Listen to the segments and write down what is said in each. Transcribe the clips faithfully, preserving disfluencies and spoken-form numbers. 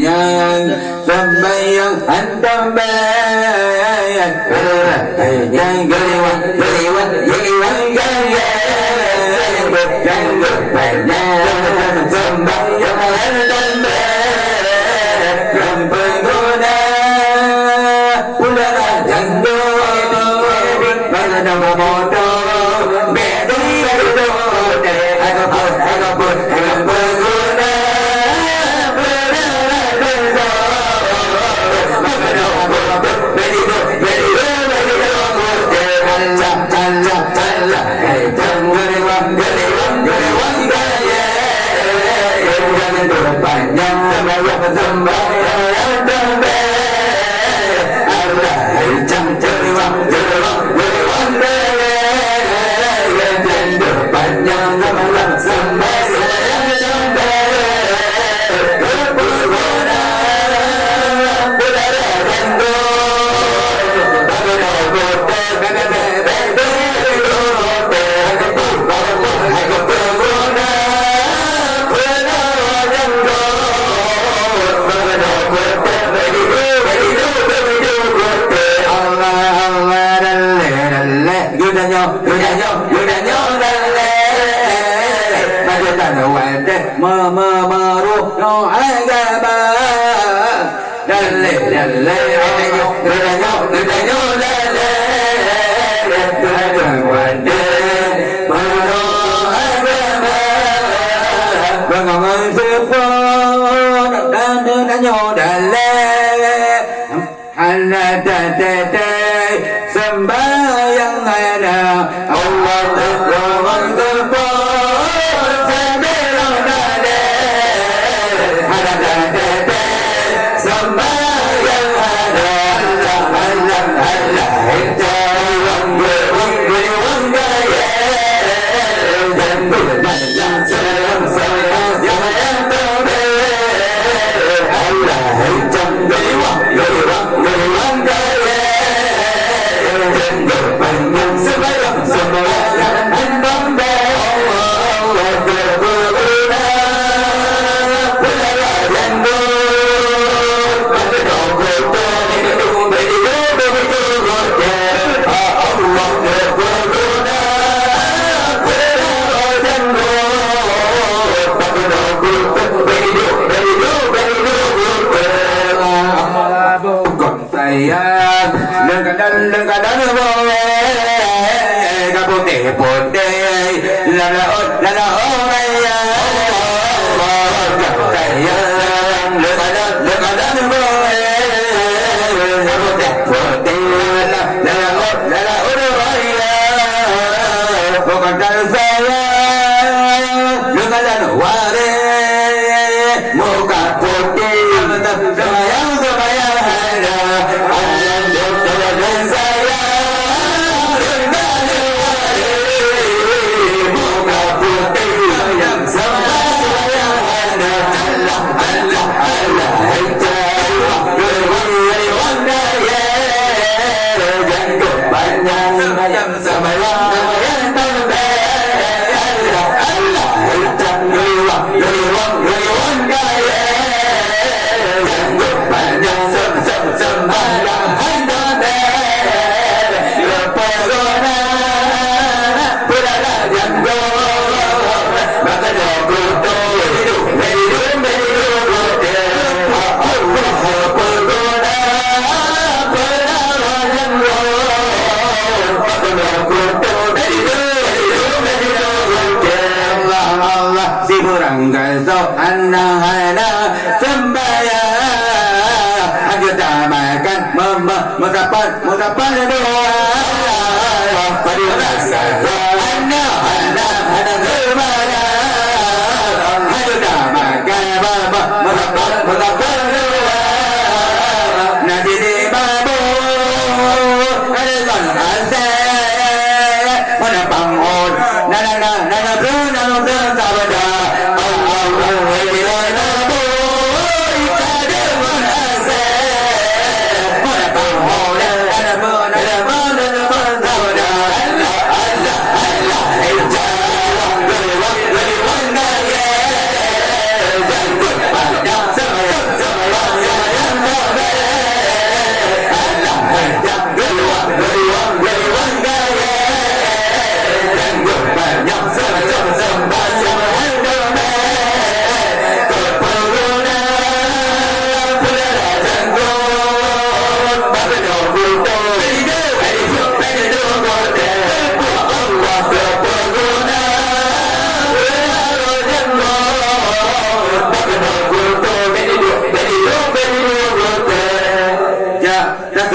Nyang sembahyang hantom bèk. Hai nyang geuliwat, geuliwat, geuliwat gaya. Nyang geuliwat, nyang sembahyang hantom bèk. Nyang peuguna udara janggut, bak lam moto, bèk duduk, bèk duduk, bèk duduk. Allah, Allah, dalé, dalé. Geutanyoe, geutanyoe, geutanyoe, dalé. Baju tanyoe watèe me-, me-, meurôh nyoe agama. Dalé, dalé, geutanyoe, geutanyoe, dalé. Baju watèe meurôh agama. Bangon seupôt, dan geutanyoe, dalé. Hana tateutek sembahyang hana, Allah teupeuwan teupeu sabé lom dalé. Hana tateutek sembahyang hana, Allah, Allah, Allah, Sayang, leukadan, leukadan boe ka putéh-putéh, lam laôt, lam laôt raya. Sayang, leukadan, leukadan boe ka putéh-putéh, lam laôt, lam laôt raya. Bukan sayang, leukadan waréh. Muka putih, sembahyang, sembahyang hana. Alhamdulillah, sayang, rendah lewat. Muka putih, sembahyang, sembahyang hana. Allah, Allah, Allah, hai Allah, lewat, lewat, ya. Janggut panjang, sembahyang, sembahyang, sembahyang. Allah, Allah, Allah, Allah, siburang gasok hana, hana sembahyang. Hana tamakan meusapat, meusapat doa. Siburang gasok hana, hana, hana sembahyang. Hana tamakan meusapat, meusapat doa. Nabi di mabuk, ada kon asèe. Mana pangon? Na, na, na, na, na, bro, na, na, bro, sabada. Oh, oh, oh, eh, bila na, boy, kada mana se. Mana pangon? Na, na, na, na, na, na, na, na, sabada. Allah, Allah, Allah, eh, jalan, jalan, jalan, jalan, eh, jalan, jalan, jalan, jalan.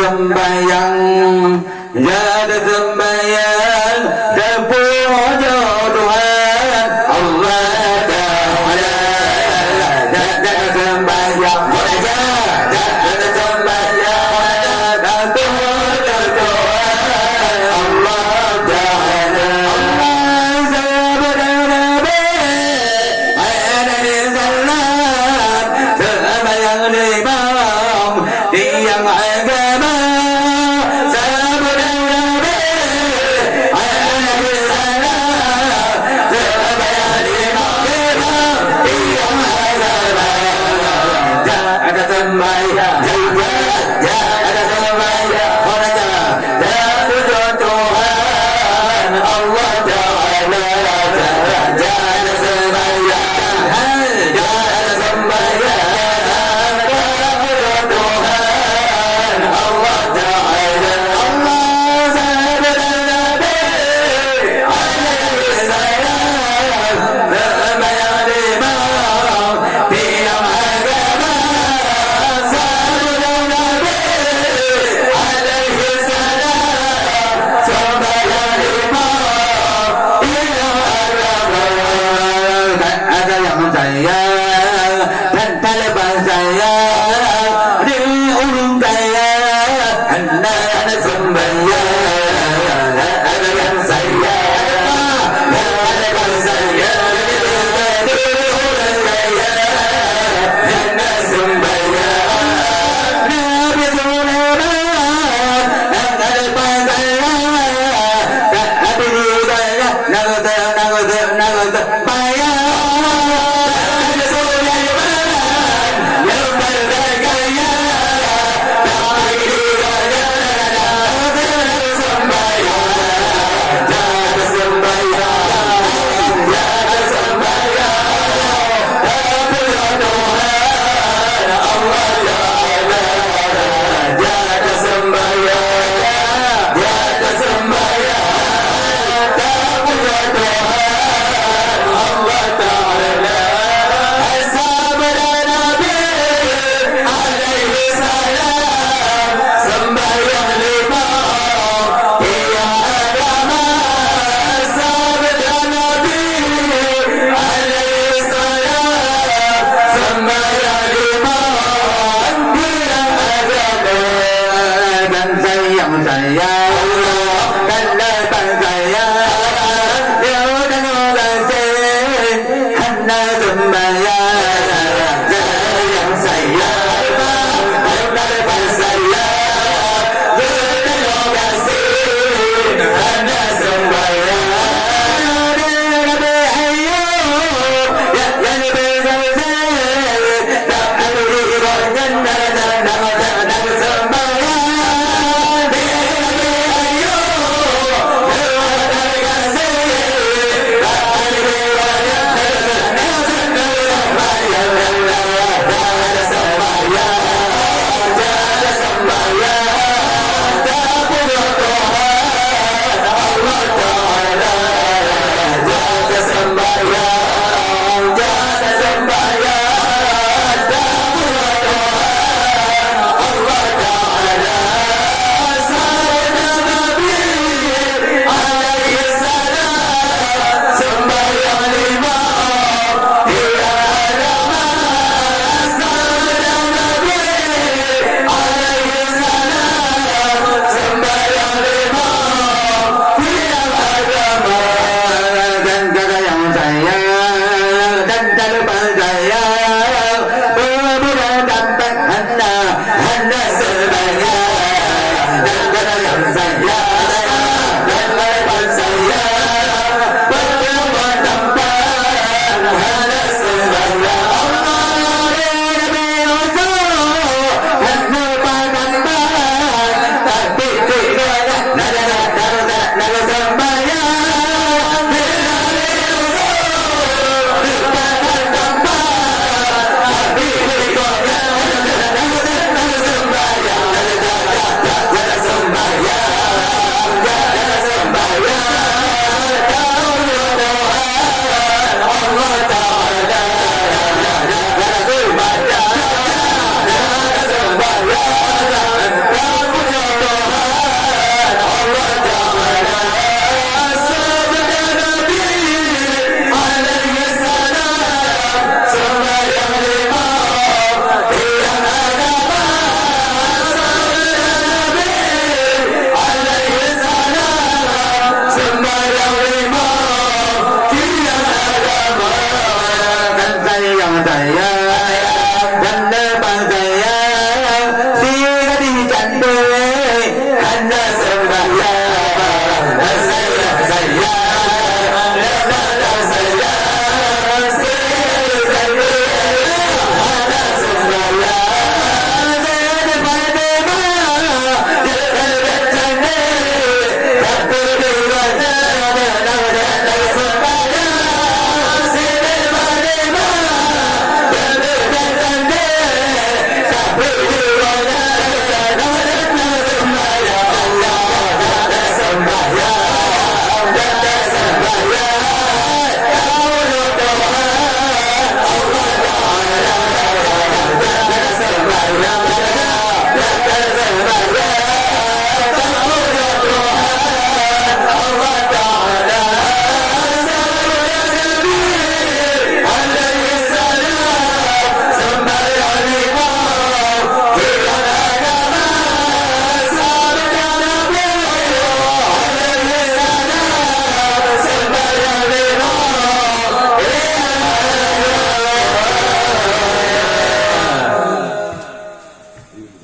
Sembahyang, jaga sembahyang, teupujoe Tuhan Allah Taala. Jaga sembahyang, jaga sembahyang, teupujoe Tuhan Allah Taala. Allah Taala, sembahyang lima